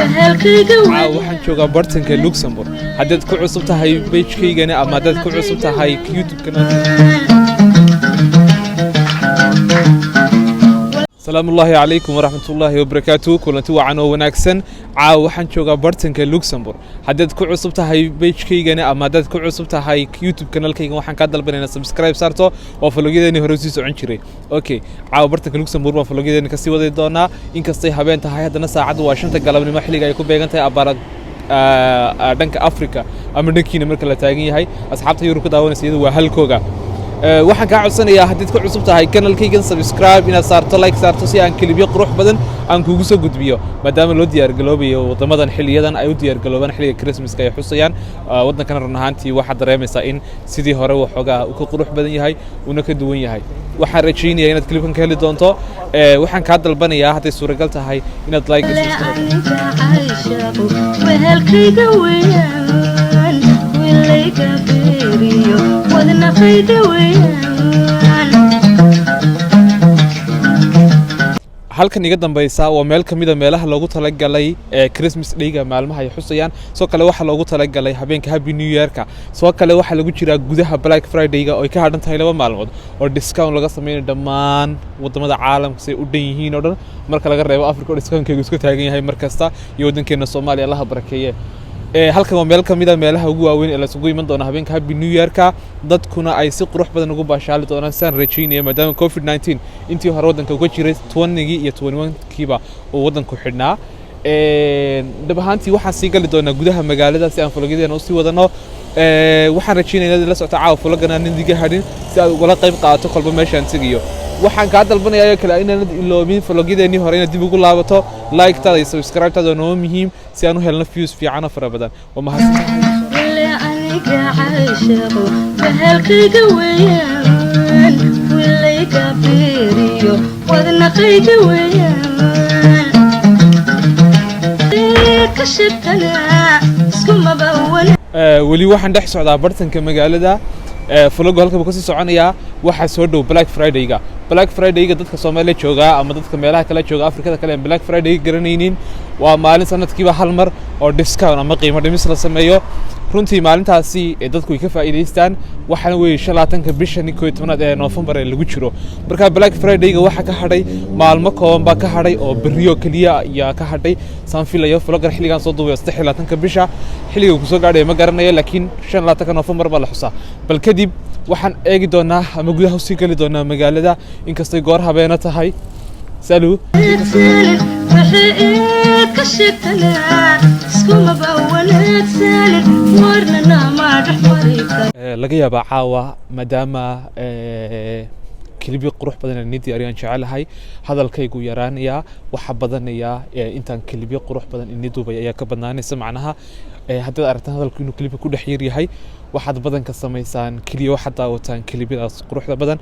Waxaan joogaa bartanka Luxembourg. Haddaad ku cusub tahay page-kaygana ama haddaad ku cusub tahay YouTube-kana, salaamu ullaahi calaykum waraxmatullaahi wabarakaatu. Kulanti wacan oo wanaagsan. Caawa waxaan joogaa bartanka Luxembourg. Haddaad ku cusub tahay page-kaygana ama haddaad ku cusub tahay YouTube kanalkayga, waxaan kaa dalbanaynaa subscribe saarto. Waa vlog-yadeeni hore usii socon jiray. Okay, caawa bartanka Luxembourg baan vlog-yadeeni kasii wadi doonaa. Inkastay habeen tahay, haddana saacaddu waa 5ta galabnimo, xilliga ay ku beegan tahay abaara dhanka Africa ama dhankiina marka la taagan yahay. Asxaabta Yurub ka daawanaysa iyadu waa halkooga. Waxaan kaa codsanayaa, haddiid ku cusub tahay kanalkaygan, subscribe inaad saarto, like saarto, si aan clip-yo qurux badan aan kugu soo gudbiyo, maadaama loo diyaargaloobayo waddamadan xilliyadan ay u diyaargaloobaan xilliga Christmaska ay xusayaan. Waddankana run ahaantii waxaad dareemaysaa in sidii hore waxoogaa uu ka qurux badan yahay, uuna ka duwan yahay. Waxaan rajaynayaa inaad clip-kan ka heli doonto. Waxaan kaa dalbanayaa, hadday suuragal tahay, inaad like Wehelkayga weeyaan, wilayga beeriyo wadnaqayga weeyaan. Halkan iga dambaysa waa meel ka mida meelaha loogu talagalay ee Christmas Day-ga, maalmaha ay xusayaan. Sidoo kale waxaa loogu talagalay habeenka Happy New Year-ka. Sidoo kale waxaa lagu jiraa gudaha Black Friday-ga oo ay ka hadhan tahay 2 maalmood, oo discount laga sameynayo dhammaan wadamada caalamka say u dhan yihiin oo dhan, marka laga reebo Africa oo discount-keegu iska taagan yahay mar kasta, iyo waddankeena Soomaaliya, Allaha barakeeye. Halkan waa meel ka mid a meelaha ugu waaweyn ee laisugu iman doono habeenka Happy New Year-ka, dadkuna ay si qurux badan ugu baashaali doonaan, saan rajaynaya, maadaama COVID 19 intii hore waddanka uga jiray, 20gii iyo 21kiiba uu waddanku xidhnaa. Dhab ahaantii waxaan sii gali doonaa gudaha magaalada si aan vlog-yadeena usii wadano. Waxaan rajaynaya inaad la socto caawa vlog-gana aan idiga hadhin, si aad ugala qayb qaadato kolba meeshaan tegayo. Waxaan kaa dalbanayaa oo kale inaanad iloobin vlog-yadeennii hore inaad dib ugu laabato. Like-taada iyo subscribe-taada waa noo muhiim si aan u helno views fiican oo fara badan. Waa mahadsantahay. Wile aniga caashaqo wehelkayga weeyaan, wilayga beeriyo wadnaqayga weeyaan, ka sheegtana iskumaba wana. Weli waxaan dhex socdaa bartanka magaalada. Vlog-gu halkan buu kasii soconayaa. Waxaa soo dhow Black Friday-ga. Black Friday-ga dadka Soomaaliya joogaa ama dadka meelaha kale jooga, Afrikada kale aan Black Friday garanaynin, waa maalin sanadkiiba hal mar oo discount ama qiimo dhimis la sameeyo. Runtii maalintaasi ee dadku ay ka faa'iidaystaan waxaana weeye 25-ka bisha 11aad ee Noofembar ee lagu jiro. Marka Black Friday-ga waxaa ka hadhay maalmo kooban baa ka hadhay, oo berriyo keliya ayaa ka hadhay, saan filayo. Vlog-gan xilligan soo duubayo 23-ka bisha, xilliga kusoo gaadhaya ma garanayo, laakiin 25-ka Noofembar baa la xusaa. Bal kadib waxaan eegi doonaa ama gudaha usii geli doonaa magaalada, inkastay goor habeena tahay. Salu. Wixii eed ka sheegtana iskumaba wanaagsanin, warnana ma dhex mari karo. Laga yaabaa caawa, maadaama clip-yo qurux badan aan nii diyaariyaan jecelahay, hadalkaygu yaraanayaa, waxa badanayaa intaan clip-yo qurux badan ini duubay ayaa ka badnaanaysa. Macnaha, haddaad aragtaan hadalku inuu clip-ka ku dhex yar yahay, waxaad badanka samaysaan keliya waxaad daawataan clip-yadaas quruxda badan.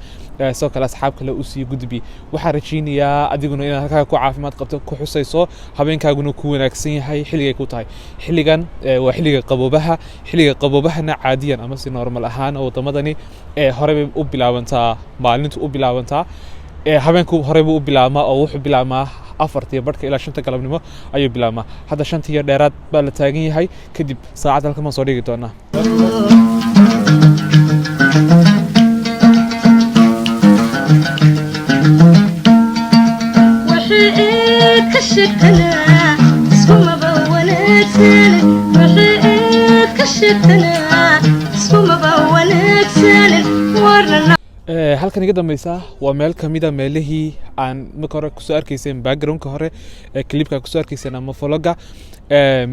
Sidoo kale asxaab kale usii gudbi. Waxaan rajaynayaa adiguna inaad halkaaga ku caafimaad qabto, ku xusayso, habeenkaaguna ku wanaagsan yahay. Xilligay ku tahay xilligan waa xilliga qaboobaha. Xilliga qaboobahana caadiyan ama si normal ahaan oo wadamadani hore bay u bilaabantaa, maalintu u bilaabantaa, habeenku horey buu u bilaabmaa, oo wuxuu bilaabmaa 4:30 ilaa 5ta galabnimo ayuu bilaabmaa. Hadda 5tiyo dheeraad baa la taagan yahay. Kadib saacad halkan baan soo dhigi doonaa. Wixii eed ka sheegtana iskumaba wanaagsanin, wixii eed ka sheegtana iskumaba wanaagsanin, warnana. Halkan iga dambeysa waa meel kamida meelihii aan marka hore kusoo arkayseen, backgroundka hore ee clip-ka kusoo arkayseen ama vlog-ga.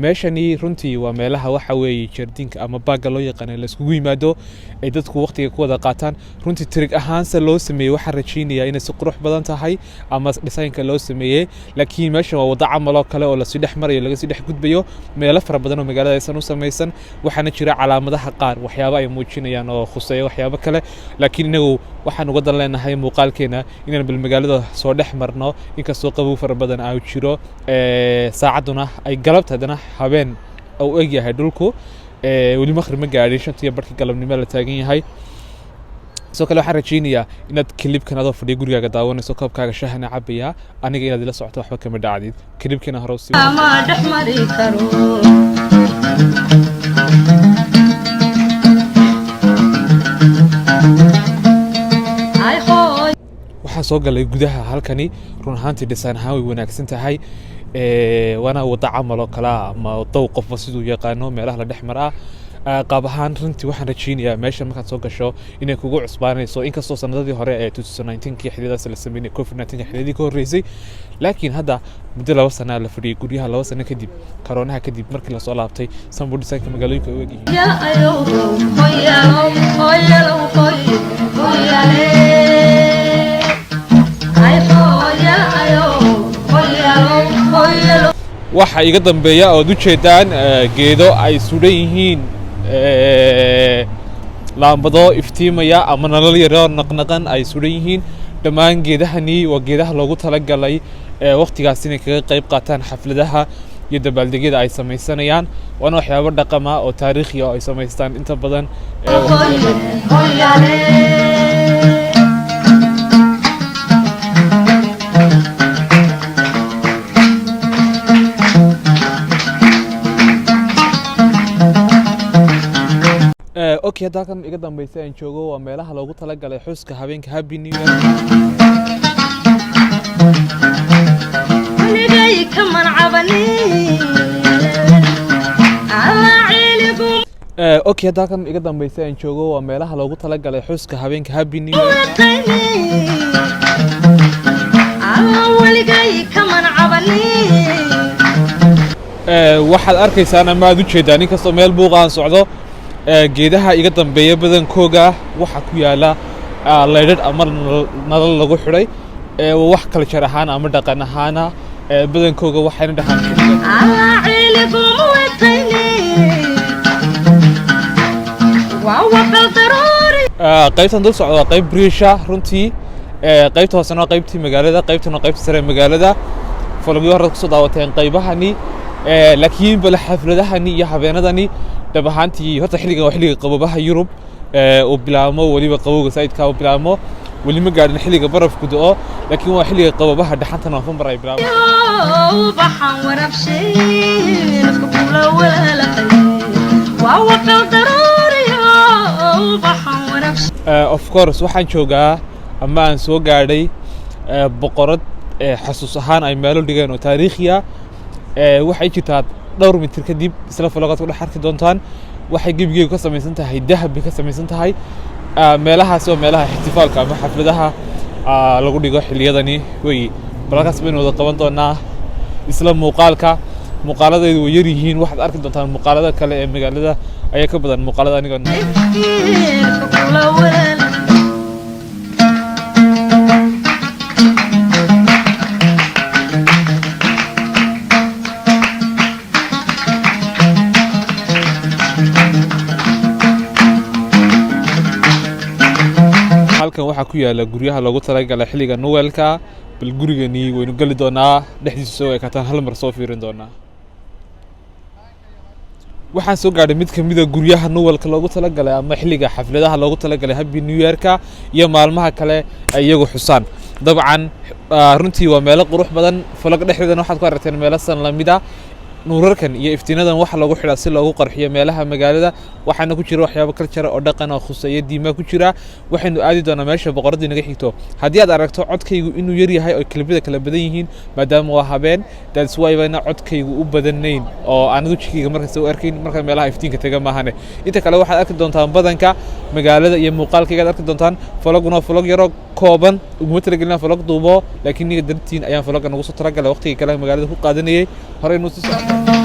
Meeshani runtii waa meelaha waxa weeye jardiinka ama park-ga loo yaqaano la iskugu yimaado, ay dadku waqtiga ku wada qaataan. Runtii tirig ahaanse loo sameeyey, waxaan rajaynayaa inay si qurux badan tahay ama design-ka loo sameeyey, laakiin meeshan waa waddo camal oo kale oo lasii dhex marayo, laga sii dhex gudbayo meelo fara badan oo magaalada aysan u samaysan. Waxaana jira calaamadaha qaar waxyaabo ay muujinayaan oo khuseeya waxyaabo kale, laakiin inagu waxaan uga dan leenahay muuqaalkeena inaan bal magaalada soo dhex marno, inkastoo qabow fara badan aa jiro, saacadduna ay galabta, haddana habeen uu eg yahay dhulku. Weli maqrib ma gaadhin, 5:30 galabnimo la taagan yahay. Sidoo kale waxaan rajeynayaa inaad clipkan adoo fadhiya gurigaaga daawanayso, koobkaaga shahana cabaya, aniga inaad ila socoto, waxba kama dhacdid. Clipkana hore usii Ama dhex mari karo. Ay hooy. Waxaan soo galay gudaha halkani. Run ahaantii design ahaan way wanaagsan tahay. Waana wada camal oo kale ah, ama dow qofba siduu yaqaano meelaha la dhex maraa. Qaab ahaan runtii waxaan rajeynayaa meesha markaad soo gasho inay kugu cusbaanayso, inkastoo sanadadii hore ee 2019kii xilliyadaas la sameynay, COVID-19 xilliyadii ka horreysay, laakiin hadda muddo 2 sana la fadhiyay guryaha. 2 sano kadib, koroonaha kadib markii lasoo laabtay, sanbu designka magaalooyinka u egyihiin. Ya ayow hoyalow hoyalow hoy hoyale. Ay hoya ayow hoyalow hoyalow. Waxa iga dambeeya ood ujeedaan geedo ay sudan yihiin laambado iftiimaya ama nalal yaroo naqnaqan ay sudan yihiin. Dhammaan geedahani waa geedaha loogu talagalay waqtigaas inay kaga qayb qaataan xafladaha iyo dabaaldegyada ay samaysanayaan, waana waxyaabo dhaqama oo taariikhi ah oo ay samaystaan inta badan waqtiyada. Hoyale. Okay, hadda halkan iga dambeysa aan joogo waa meelaha loogu talagalay xuska habeenka Happy New Year. Weligay kaman cabanin alla ciligu. Okay, hadda halkan iga dambeysa aan joogo waa meelaha loogu talagalay xuska habeenka Happy New Year. Alla weligay kaman cabanin. Waxaad arkaysaan ama aad ujeedaan, inkastoo meel buuqa aan socdo, geedaha iga dambeeya badankooga waxaa ku yaala laydhadh ama nalal lagu xidhay. Waa wax culture ahaan ama dhaqan ahaana badankooga waxayna dhahaan xilliga Alla ciliguma wetayni waa waqal daruuri. Qaybtan dul socda waa qayb bridge-a runtii. Qaybta hoosena waa qaybtii magaalada, qaybtan waa qaybta sare ee magaalada. Vlogyo hore kusoo daawateen qaybahani. Laakiin bale xafladahani iyo habeenadani dhab ahaantii horta xilligan waa xilliga qabobaha Yurub uu bilaabmo, weliba qabowga saidka uu bilaabmo. Weli ma gaadhin xilliga barafku da'o, laakiin waa xilliga qabobaha, dhaxanta November ay bilaabmo. Baxan warabshay nafka kula walaalaqay waa waqal daruuriyo baxan warabshay. Of course waxaan joogaa ama aan soo gaadhay boqorad xasuus ahaan ay meelo dhigeen oo taariikhi ah. Waxay jirtaa dhowr mitir kadib, isla vlogaad ku dhex arki doontaan. Waxay gebigeedu ka samaysan tahay dahab bay ka samaysan tahay. Meelahaasi waa meelaha ixtifaalka ama xafladaha lagu dhigo xilliyadani wey. Bal halkaas baynu wada qaban doonaa isla muuqaalka. Muuqaaladaydu way yar yihiin, waxaad arki doontaan muuqaalada kale ee magaalada ayaa ka badan muuqaalada aniga. Nafka kula walaalaqay. Halkan waxaa ku yaala guryaha loogu talagalay xilliga Noelka. Bal gurigani waynu geli doonaa, dhexdiisa soo ekaataan hal mar soo fiirin doonaa. Waxaan soo gaadhay mid kamid a guryaha Noelka loogu talagalay ama xilliga xafladaha loogu talagalay Happy New Year-ka iyo maalmaha kale ay iyagu xusaan. Dabcan runtii waa meelo qurux badan. Vlog dhexdeedana waxaad ku aragteen meelo san lamid ah. Nuurarkan iyo iftiinadan waxa loogu xidhaa si loogu qarxiyo meelaha magaalada, waxaana ku jira waxyaabo culture oo dhaqan oo khuseeya diimaa ku jira. Waxaynu aadi doonaa meesha boqoradii naga xigto. Haddii aad aragto codkaygu inuu yar yahay oo clipyada kala badan yihiin, maadaama waa habeen, that's why bayna codkaygu u badanayn oo aanad wejigayga markasta u arkayn marka meelaha iftiinka taga maahane. Inta kale waxaad arki doontaan badanka magaalada iyo muuqaalkayga aad arki doontaan. Vloguna vlog yaroo kooban, uguma talagelina vlog duubo, laakiin niga dartiin ayaan vloga nagu soo talagalay waqtigii kale magaalada ku qaadanayay. Horey nuu sii socota.